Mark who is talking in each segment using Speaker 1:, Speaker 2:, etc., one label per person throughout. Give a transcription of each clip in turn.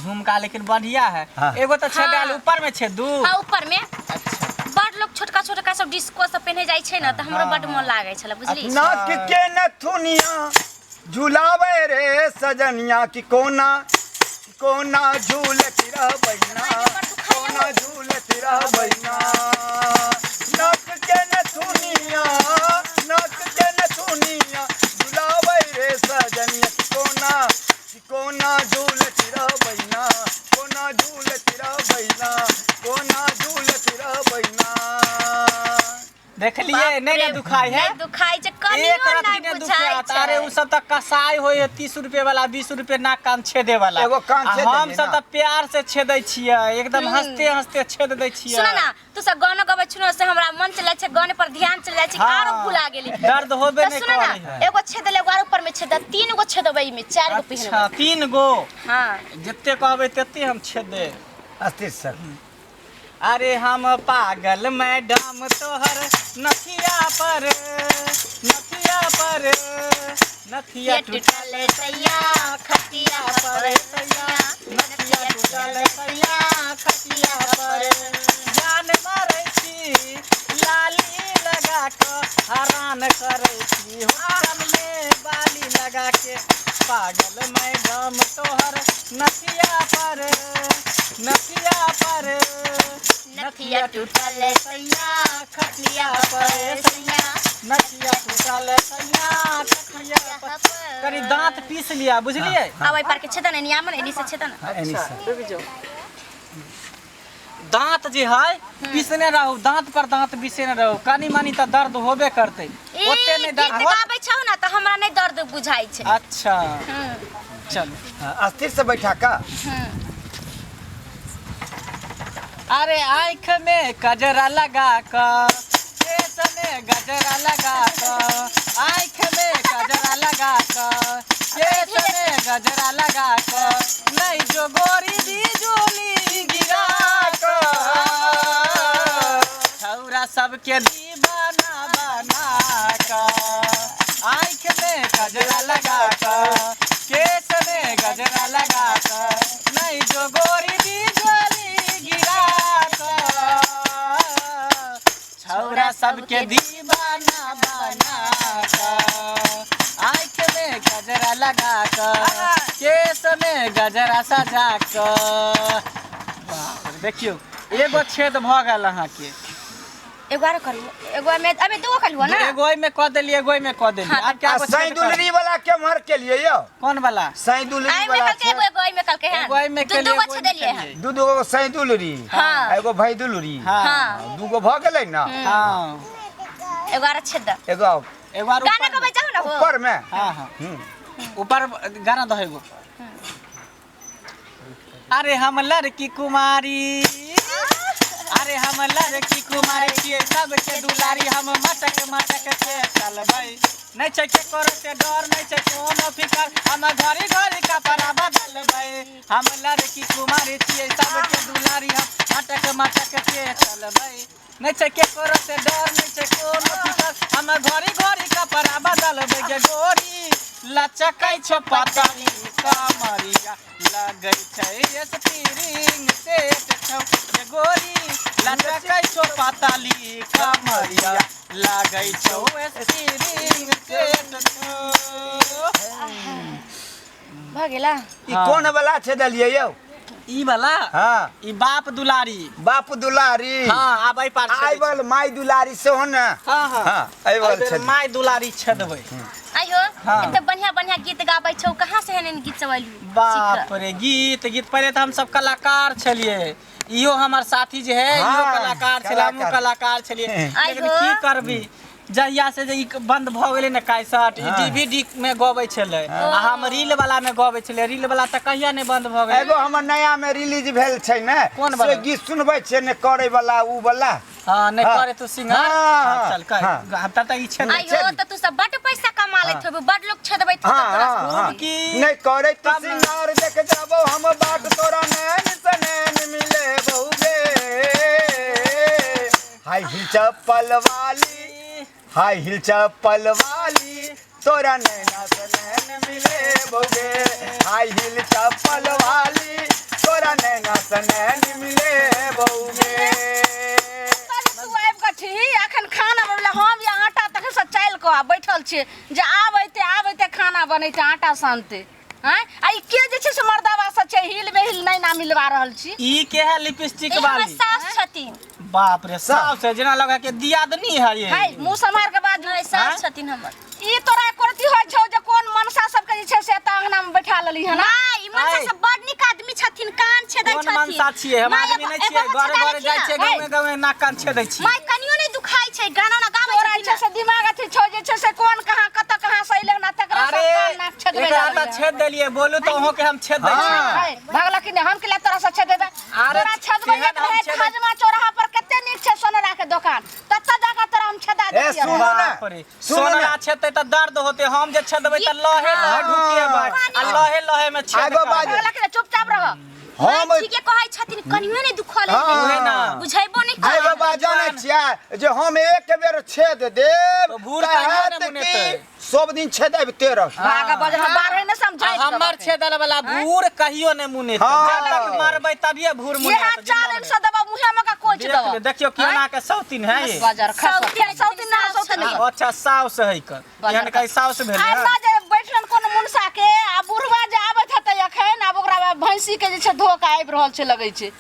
Speaker 1: झुमका लेकिन बढ़िया है।
Speaker 2: हाँ।
Speaker 1: एगो तो छेदाल
Speaker 3: हाँ।
Speaker 1: ऊपर में छे दू।
Speaker 3: हाँ, ऊपर में।
Speaker 1: अच्छा।
Speaker 3: बड़ लोग छोटका छोटका सब डिस्को सब पहने जाइ छै ने, तऽ हमरो बड मन लागै छलै, बुझली?
Speaker 2: नाक के नथुनिया झुलावे रे सजनिया की कोना कोना झूलत रहबैना, कोना झूलत रहबैना। नाक के नथुनिया, नाक के नथुनिया झुलावे रे सजनिया की कोना की कोना झूलत रहबैना, कोना झूलत रहबैना, कोना झूलत रहबैना।
Speaker 1: देखलिए
Speaker 3: बाप
Speaker 1: नहीं
Speaker 3: रे,
Speaker 1: ना दुखाई है?
Speaker 3: नहीं दुखाई छै, कनियो
Speaker 1: एक रत्ती
Speaker 3: नहीं
Speaker 1: नहि
Speaker 3: बुझाइ
Speaker 1: दुखायत। अरे
Speaker 3: छै।
Speaker 1: उ सब तऽ कसाई होय है, 30 रुपए वाला 20 रुपए नाक कान छेदे वाला।
Speaker 2: एगो कान
Speaker 1: आ
Speaker 2: छेद
Speaker 1: हम
Speaker 2: देलियै
Speaker 1: सब
Speaker 2: ना।
Speaker 1: तऽ प्यार से छेदै छियै, एकदम हंसते हंसते छेद दै छियै।
Speaker 3: सुन ना, तू सब गाना गबै छु न, से हमरा मन चलै छै, गाने पर ध्यान चल जाइ छै,
Speaker 1: हाँ।
Speaker 3: आरो भुला गेली।
Speaker 1: दर्द होबे
Speaker 3: तऽ
Speaker 1: नहि
Speaker 3: सुन ना,
Speaker 1: करै है।
Speaker 3: एगो छेद देले, एगो आरो ऊपर में छेद, तीन गो छेदबै एहिमे, चारि गो
Speaker 1: अच्छा,
Speaker 3: पहिनबै।
Speaker 1: 3 गो।
Speaker 3: हाँ।
Speaker 1: जते कहबै तते हम छेद देब।
Speaker 2: अस्थिर सर।
Speaker 1: अरे हम पागल मैडम तोहर नथिया पर, नथिया पर, नथिया टूटल
Speaker 3: सैया खटिया
Speaker 1: पर सैया, नथिया टूटल सैया खटिया पर। जान मारै छी लाली लगा के, हरान करै छी हुक्म में बाली लगा के। पागल मैडम तोहर नथिया पर, नथिया पर,
Speaker 3: नथिया टूटल सैया
Speaker 1: खटिया पर
Speaker 3: सैया,
Speaker 1: नथिया टूटल सैया खटिया पर। कनी दांत पीस लिया, बुझलिए?
Speaker 3: आब एहि पर के छेदन एनी आमन, एनी से छेदन।
Speaker 2: हाँ, एनी से।
Speaker 1: रुक जाओ। दांत जे है पीसने रहू, दांत पर दांत पीसने रहू, कनी मनी तऽ दर्द होबे करतै।
Speaker 3: ई
Speaker 1: ओते नहि
Speaker 3: गीत
Speaker 1: दर्द होत।
Speaker 3: गाबै छौ ना तऽ हमरा नहि दर्द बुझाइ छै।
Speaker 1: अच्छा। चलू।
Speaker 2: हाँ, अस्थिर से बैठा का।
Speaker 1: अरे आँख में कजरा लगा क, केस में गजरा लगा क, आँख में कजरा लगा क, केस में गजरा लगा क, नहीं जो गोरी बिजुली गिरा क, छौरा सबके दीवाना बना क, आँख में कजरा लगा क, केस में गजरा लगा क, नहीं जो गोरी बिजुली गिरा क, छौरा सबके दीवाना बना क, आँख में गजरा लगा क, केस में गजरा सजा क। बाप रे, देखियौ एगो छेद भऽ गेल अहाँके।
Speaker 3: एगो आरो करू, एगो में अबे दूगो कलुआ ना।
Speaker 1: एगो एहिमे कऽ देलियै, एगो एहिमे कऽ देलियै।
Speaker 3: हाँ।
Speaker 1: आब क्या
Speaker 2: आ
Speaker 1: गो छेद
Speaker 2: साई दुलरी वाला केम्हर के लिए यौ?
Speaker 1: कौन वाला?
Speaker 2: साई दुलरी
Speaker 3: एहिमे
Speaker 2: वाला
Speaker 3: कलके एगो, एगो एहिमे कलके हन।
Speaker 1: एगो एहिमे
Speaker 3: दू
Speaker 1: केलियै,
Speaker 3: दू गो
Speaker 1: एगो एहिमे
Speaker 3: छेदलियै हन।
Speaker 1: केलियै।
Speaker 2: दू दू गो साई दुलरी।
Speaker 3: हाँ।
Speaker 2: आ एगो भाई दुलरी।
Speaker 1: हाँ।
Speaker 3: हाँ।
Speaker 2: दू गो भऽ गेलै ना।
Speaker 1: हाँ।
Speaker 3: एगो आरो छेद।
Speaker 2: एगो और।
Speaker 1: एगो आर
Speaker 3: गाना
Speaker 1: ऊपर
Speaker 3: गबै जाउ ना हो।
Speaker 2: ऊपर में।
Speaker 1: हाँ, हाँ। ऊपर गाना दो एगो। अरे हम लड़की कुमारी, अरे हम लड़की कुमारी छियै सबके दुलारी, हम मटक मटक के चलबै, नहि छै केकरो से डर, नहि छै कोनो फिकर, हम घड़ी घड़ी कपड़ा बदलबै। हम लड़की कुमारी छियै सबके दुलारी, हम मटक मटक के चलबै, नहि छै केकरो से डर, नहि छै कोनो फिकर, हम घड़ी घड़ी कपड़ा बदलबै। गे गोरी लचकै छौ पतली कमरिया, लगै छै स्प्रिंग सेट छौ। गे गोरी लचकै छौ पतली कमरिया, लगै छौ स्प्रिंग सेट छौ।
Speaker 3: भऽ गेला?
Speaker 2: ई कोन वाला छेदलियै यौ?
Speaker 1: ई वाला?
Speaker 2: हाँ।
Speaker 1: ई बाप दुलारी।
Speaker 2: बाप दुलारी।
Speaker 1: हाँ, आब एहि पार
Speaker 2: आइ
Speaker 1: छेदै
Speaker 2: बल माय दुलारी सेहो ने।
Speaker 1: हाँ, हाँ।
Speaker 2: हाँ, एहि बल
Speaker 1: एहि बेर
Speaker 2: छेद।
Speaker 1: माय दुलारी छेदबै।
Speaker 3: आइयो,
Speaker 1: हाँ।
Speaker 3: एते बढ़िया बढ़िया गीत गाबै छौ, कहाँ से एहन गीत सब एलhu?
Speaker 1: बाप रे, गीत गीत पहिले तऽ हम सब कलाकार छलियै। इहो हमर साथी जे है, इहो
Speaker 2: हाँ,
Speaker 1: कलाकार छलै, हमहूँ
Speaker 2: कलाकार।
Speaker 1: कलाकार छलियै। लेकिन
Speaker 3: आइयो।
Speaker 1: की करबी, जहिया से जे ई बंद भऽ गेलै ने कैसेट, ई
Speaker 2: हाँ।
Speaker 1: डीवीडी में गबै छलै आ हम रील वाला में गबै छलियै। रील वाला तऽ कहिया नहि बंद भऽ गेलै।
Speaker 2: एगो हमर नया में रिलीज भेल छै ने,
Speaker 1: कोन वाला?
Speaker 2: से गीत सुनबै छियै ने, करे वाला उ वाला।
Speaker 1: हाँ, नहि
Speaker 2: हाँ।
Speaker 1: करे तू सिंगर।
Speaker 2: हाँ,
Speaker 1: हाँ, चल कर।
Speaker 2: हाँ।
Speaker 1: हम तब तक ई छेद।
Speaker 3: आइयो, तऽ तू सब बड पैसा कमा लैत होबी, बड लोग छेदबैत होतौ
Speaker 2: हाँ,
Speaker 3: तोरा
Speaker 2: हाँ,
Speaker 3: सब।
Speaker 2: हाँ।
Speaker 1: की?
Speaker 2: नहीं करे तू
Speaker 1: कम-
Speaker 2: सिंगार, देख जाबो हम बाट तोरा नैन से नैन मिले बहुगे। हाई हिल चप्पल वाली, हाई हिल चप्पल वाली, तोरा नैना से नैन मिले बहुगे। हाई हिल चप्पल वाली, से नहीं मिले बउगे।
Speaker 4: तू आबि कऽ छी अखन खाना बनबैले हम या आटा तखन से चालि कऽ आ बैठल छियै जे आब अयतै आब अयतै खाना बनैतै आटा सानतै। आँय आ ई के जे छै से मर्दाबा सब छै हिल में हिल नहि ना मिलवा रहल छी।
Speaker 1: ई के है लिपस्टिक
Speaker 3: ई हमर
Speaker 1: वाली?
Speaker 3: सास छथिन।
Speaker 1: बाप रे, सास है जेना लगा के दियादनी है ये।
Speaker 4: है मुंह सम्हार के बाजू।
Speaker 3: नहि, सास
Speaker 1: आँय?
Speaker 3: छथिन हमर।
Speaker 4: ई तोरा एको रत्ती होइ छौ जे कोन मनसा सबके जे छै से एतऽ अंगना में बैठा लेली हन?
Speaker 3: माय, ई मनसा
Speaker 1: आँय?
Speaker 3: सब बड नीक आदमी छथिन, कान छेदै
Speaker 1: कोन
Speaker 3: छथिन।
Speaker 1: मनसा छियै? हम
Speaker 3: माय,
Speaker 1: आदमी
Speaker 3: एगो-
Speaker 1: नहि छियै,
Speaker 3: एगो
Speaker 1: घरे
Speaker 3: छेदा
Speaker 1: घरे जाइ छियै,
Speaker 3: लेथिन
Speaker 1: गाँवे गाँवे नाक कान छेदै छियै।
Speaker 3: माय, कनियो नहि दुखाइ छै, गाना ना गाबै
Speaker 4: तोरा
Speaker 3: छथिन।
Speaker 4: जे छै से दिमाग अथी छौ जे छै से कोन कहाँ कतऽ कहाँ से अइलै हन तकरा सब
Speaker 1: अरे
Speaker 4: कान नाक छेदबै
Speaker 1: एकरा तऽ
Speaker 4: लागलै हन।
Speaker 1: छेद देलियै, बोलू तऽ अहूँ के हम छेद दै छी।
Speaker 2: हाँ।
Speaker 4: है, भगला कि नहि? हम के तोरा से छेदेबै?
Speaker 1: अरे
Speaker 4: तोरा छेदबै
Speaker 1: तेहन
Speaker 4: एक
Speaker 1: हम
Speaker 4: रहै
Speaker 1: छेदै-
Speaker 4: खजमा चौराहा पर कते नीक छै सोनरा के दोकान, ततऽ जाकऽ तोरा हम छेदा
Speaker 2: ए,
Speaker 4: देतियै।
Speaker 2: सुनू ने,
Speaker 1: बाप रे,
Speaker 2: सुनू ने।
Speaker 1: सोनरा छेदतै तऽ दर्द होतै, हम जे छेदबै तऽ लहे लहे ढुकिएबै आ लहे लहे में छेद
Speaker 2: आगो
Speaker 1: करबै।
Speaker 2: बाजू।
Speaker 4: भगला कि नहि? चुपचाप रह।
Speaker 2: हम
Speaker 3: माय, ठीके कहै छथिन, कनियो नहि दुखल
Speaker 2: हाँ।
Speaker 1: उहे ना।
Speaker 3: बुझेबो नहि
Speaker 2: आइ
Speaker 3: करै।
Speaker 2: बाबा जानै छियै जे हम एक बेर छेद देब
Speaker 1: तो भूर
Speaker 2: तऽ
Speaker 1: कहियो
Speaker 2: हैत
Speaker 1: ने
Speaker 2: कि
Speaker 1: मुनेतै।
Speaker 2: सब दिन छेदेब तेरह।
Speaker 4: भागा बजर हम बारहे ने
Speaker 1: आ
Speaker 4: समझाइ
Speaker 1: हमर छेदल वाला भूर कहियो नहि मुनेतै।
Speaker 2: हाँ।
Speaker 1: जब तक मरबै तभिए भूर
Speaker 4: ये
Speaker 1: मुनेतै।
Speaker 4: हाथ चाल से देबा मुहे में का कोच
Speaker 1: देख
Speaker 4: देबा।
Speaker 1: ले, देखियो केना के सौतीन है ये।
Speaker 4: बजर खसो।
Speaker 3: सौतीन
Speaker 4: सौतीन ना सौतीन।
Speaker 1: अच्छा साउस है कर,
Speaker 4: बजर
Speaker 1: एहन कहीं साउस भेलै
Speaker 4: आ
Speaker 1: हन?
Speaker 4: ना जे बैठलन कोनो मुनसा के आ बुढ़वा जे आबैत हेतै अखन, आब ओकरा भैंसी के जे छै धो के आबि रहल छै लगै छै,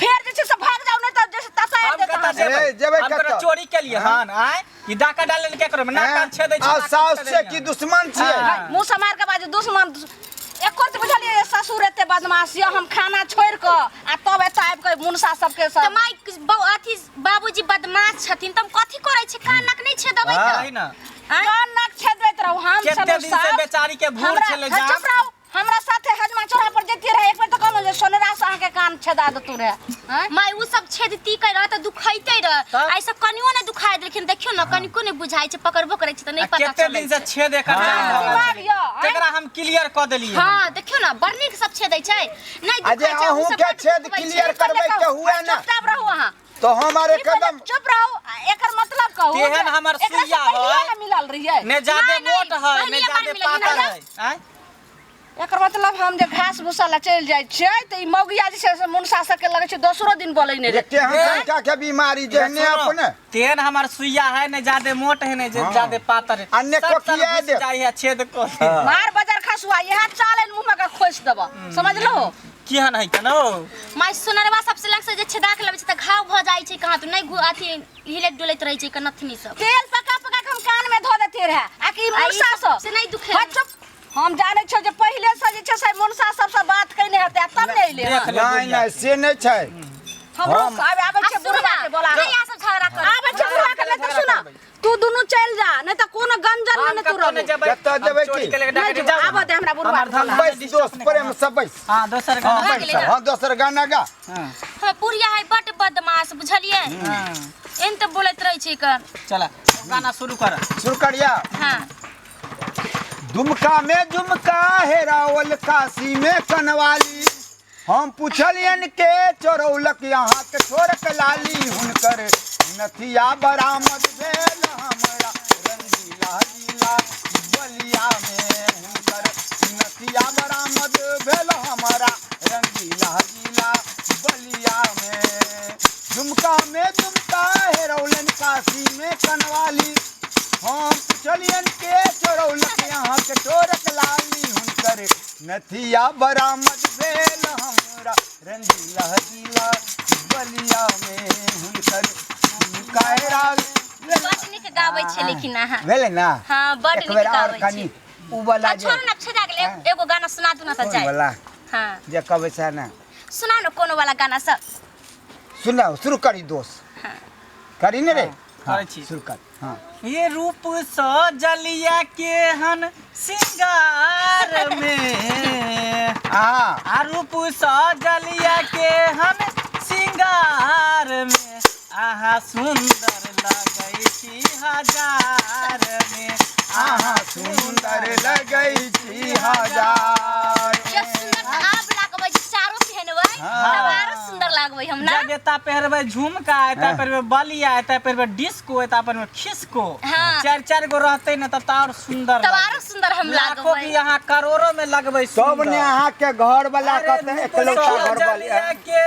Speaker 4: फेर जे छै से भाग जाउ नहि तऽ जे छै तसारि
Speaker 1: हम
Speaker 4: देत
Speaker 1: कतऽ
Speaker 4: अहाँके।
Speaker 1: जेबै?
Speaker 2: ए, जेबै
Speaker 1: हम तोरा
Speaker 2: कतऽ?
Speaker 1: चोरी केलियै हन? आँय, ई डाका डालल केकरो में? नाक कान छेदै छै,
Speaker 2: आ
Speaker 1: नाक कान
Speaker 2: साउस
Speaker 1: छेदै
Speaker 2: छै
Speaker 1: छै।
Speaker 2: कि दुश्मन छियै?
Speaker 1: हाँ।
Speaker 4: मुँह सम्हार के बाजू। दुश्मन एको तऽ बुझलियै जे ससुर एते बदमाश यऽ, हम खाना छोड़ि कऽ आ तब एतऽ आबि कऽ मुनसा सबके
Speaker 3: तऽ
Speaker 4: सब
Speaker 3: माय, अथी बाबूजी बदमाश छथिन तऽ हम कथी करै छी? कान नाक नहि छेदबै
Speaker 2: हाँ।
Speaker 3: तऽ?
Speaker 1: सही ना।
Speaker 3: आँय?
Speaker 4: कान नाक छेदबैत रहू। हम
Speaker 1: कते
Speaker 4: छलहुँ
Speaker 1: दिन से
Speaker 4: साफ।
Speaker 1: बेचारी के भूर
Speaker 4: हमरा-
Speaker 1: छलै
Speaker 4: हँ,
Speaker 1: जान।
Speaker 4: चुप रहू। हमरा साथे हजमा चौराहा पर जैतियै रहे एक बेर तऽ कहलहुँ जे सोनरा से अहाँके कान छेदा देतू रहे। आँय?
Speaker 3: माय, उ सब छेदती के रह तऽ दुखैते रह,
Speaker 1: तब?
Speaker 3: ऐसे कनियो नहि दुखाइ देलखिन। देखियौ ने, कनिको नहि बुझाइ छै, पकड़बो करै छै तऽ नहि
Speaker 1: आ
Speaker 3: पता
Speaker 1: कते
Speaker 3: चलै
Speaker 1: दिन से
Speaker 3: छै।
Speaker 1: छेद एकर जाम भऽ गेल
Speaker 4: दिमाग
Speaker 1: छलै।
Speaker 4: यऽ, आँय?
Speaker 1: तेकरा हम क्लियर कऽ देलियै।
Speaker 3: हाँ, देखियौ ने, बड़ नीक सब छेदै छै, नहि
Speaker 2: आ जे
Speaker 3: दुखाइ छै, उ
Speaker 2: अहूँ
Speaker 3: सब
Speaker 2: के
Speaker 3: बड
Speaker 2: छेद
Speaker 3: दुखबै छै।
Speaker 2: क्लियर करबै के हुए ना
Speaker 4: चुपचाप रहू अहाँ।
Speaker 2: तो हमार
Speaker 4: ई पहिले
Speaker 2: एकदम
Speaker 4: चुप रहू। एकर मतलब कहू
Speaker 1: तेहन
Speaker 4: जे
Speaker 1: हमर
Speaker 4: एकरा से
Speaker 1: सुइया
Speaker 4: पहिलिये
Speaker 1: है।
Speaker 4: ने मिलल रहियै।
Speaker 1: ने जादे
Speaker 3: नहि, नहि,
Speaker 1: मोट है ने
Speaker 3: पहिलिये बार
Speaker 1: जादे
Speaker 3: मिलल
Speaker 1: पातर
Speaker 3: रहियै।
Speaker 1: है। आँय?
Speaker 4: एकर मतलब हम जे घास भूसा ला चलि जाइ छियै तऽ ई मौगिया जे छै से मुनसा सबके लगै छै दोसरो दिन बोलै नहि रहै।
Speaker 2: एते हम शंका के बीमारी जेहने
Speaker 1: सुनो,
Speaker 2: अपने
Speaker 1: तेहन हमर सुइया है, ने जादे मोट है ने जे
Speaker 2: हाँ।
Speaker 1: जादे पातर है।
Speaker 2: आ ने
Speaker 1: सब
Speaker 2: कोकिया
Speaker 1: साल घुस
Speaker 2: दे।
Speaker 1: जाइ है छेद को।
Speaker 2: हाँ।
Speaker 4: मार बजार खसुआ इएह चाल मुँह में के खोसि देबऽ, समझलहो?
Speaker 1: केहन है केना ओ?
Speaker 3: माय, सोनरवा सबसे लग से जे छेदा के लबै छै तऽ घाव भऽ जाइ छै, कहाँ तऽ नहि अथी हिलैत डुलैत रहै छै के नथनी सब।
Speaker 4: तेल पका पका के हम कान में धो देतियै रहए आ कि ई
Speaker 3: आ ई
Speaker 4: मुनसा सब
Speaker 3: से नहि दुखे।
Speaker 4: हँ, चुप। हम जानै छियौ जे पहिले से जे छै से मुनसा सबसँ बात कयने हेतै आ तब ने अयलै
Speaker 1: देख
Speaker 4: हन।
Speaker 1: ले।
Speaker 2: नहि नहि, से नहि छै।
Speaker 4: हमरो
Speaker 2: हम-
Speaker 4: आबे आबै
Speaker 3: आ
Speaker 4: छै
Speaker 3: सुन
Speaker 4: बुढ़वा
Speaker 3: ना,
Speaker 4: के बोला
Speaker 3: नहि यहाँ सब झगड़ा करबै।
Speaker 4: आबै छै बुढ़वा के, नहि तऽ
Speaker 1: झगड़ा
Speaker 4: सुन,
Speaker 1: करबै।
Speaker 4: तू दुनू चलि जा, नहि तऽ कोनो गंजन
Speaker 1: हम
Speaker 4: नहि तू
Speaker 1: कतौ नहि
Speaker 4: रहबू।
Speaker 1: जेबै।
Speaker 2: कतऽ
Speaker 1: हम
Speaker 2: जेबै
Speaker 1: चोरी
Speaker 2: की?
Speaker 1: के लेके
Speaker 4: नहि
Speaker 1: डाके
Speaker 4: जेबै,
Speaker 1: जाउ।
Speaker 4: आबऽ दे हमरा बुढ़वा
Speaker 1: हमर
Speaker 4: के बोला।
Speaker 1: धंधा
Speaker 2: बैस दोस्त, प्रेम से बैस।
Speaker 1: हाँ, दोसर
Speaker 2: हाँ,
Speaker 1: गाना।
Speaker 3: भऽ
Speaker 2: बैस।
Speaker 3: गेलै ना?
Speaker 2: हाँ, दोसर गाना गा।
Speaker 1: हाँ,
Speaker 3: हमर पुरिया है बड बदमाश, बुझलियै?
Speaker 1: हाँ।
Speaker 3: एहन तऽ बोलैत रहै छै कन।
Speaker 1: चला गाना शुरू कर।
Speaker 2: शुरू करिया।
Speaker 3: हाँ।
Speaker 2: दुमका में झुमका हेरावल काशी में कनवाली, हम पूछलियन के चोरौलक यहाँ के छोड़क लाली, हुनकर नथिया बरामद भेल हमरा रंगीला जिला बलिया में, हुनकर नथिया बरामद भेल हमरा रंगीला जिला बलिया में। झुमका में झुमका हेरौलन काशी में कनवाली, हम पूछलियन के चोरौलक यहाँ के चोरक लाली, हुनकर नथिया बरामद भेल हमरा रंगीला जिला बलिया में, हुनकर झुमका हेरावल।
Speaker 3: बड नीक गाबै छै लेकिन अहाँ।
Speaker 2: भेलै ना?
Speaker 3: हाँ, बड
Speaker 2: एक
Speaker 3: नीक
Speaker 2: बेर आओर
Speaker 3: गाबै
Speaker 2: कनि
Speaker 3: छी।
Speaker 2: उ वाला
Speaker 3: आ
Speaker 2: जे
Speaker 3: छोड़ू ना, छेदा गेलै।
Speaker 2: हाँ।
Speaker 3: एगो गाना सुना दू ना तऽ
Speaker 2: कोन
Speaker 3: जाय।
Speaker 2: वाला?
Speaker 3: हाँ।
Speaker 2: जे कहबै सएह ने।
Speaker 3: सुनाउ ने कोनो वाला गाना सब।
Speaker 2: सुनाउ, शुरू करी दोस्त।
Speaker 3: हाँ।
Speaker 2: करी ने रे?
Speaker 1: हाँ, करै छी।
Speaker 2: शुरू कर। हाँ।
Speaker 1: ये रूप सजलिया केहन सिंगार में,
Speaker 2: हाँ।
Speaker 1: आ रूप सजलिया केहन सिंगार में, आहा सुंदर लगै छी हजार में,
Speaker 2: आहा सुंदर लगै छी हजार।
Speaker 3: जब सुंदर तऽ आब लागबै जे चारो पहनबै
Speaker 2: हाँ।
Speaker 3: तब आरो सुंदर लागबै हम ना।
Speaker 1: जब एता पहिरबै झुमका, एता पहिरबै बलिया, एता पहिरबै डिस्को, एता पहिरबै खिसको।
Speaker 3: हाँ।
Speaker 1: चारि चारि गो रहतै ने तब तऽ आओर सुंदर
Speaker 3: तब
Speaker 1: लगतै।
Speaker 3: आरो सुंदर हम
Speaker 1: लाखों
Speaker 3: लागबै।
Speaker 1: भी अहाँ करोड़ों में लगबै
Speaker 2: तब
Speaker 1: सुंदर।
Speaker 2: ने अहाँके घर वाला
Speaker 1: अरे
Speaker 2: कहते
Speaker 1: रूप
Speaker 2: एकलौता घर वाली
Speaker 1: सजलिया के।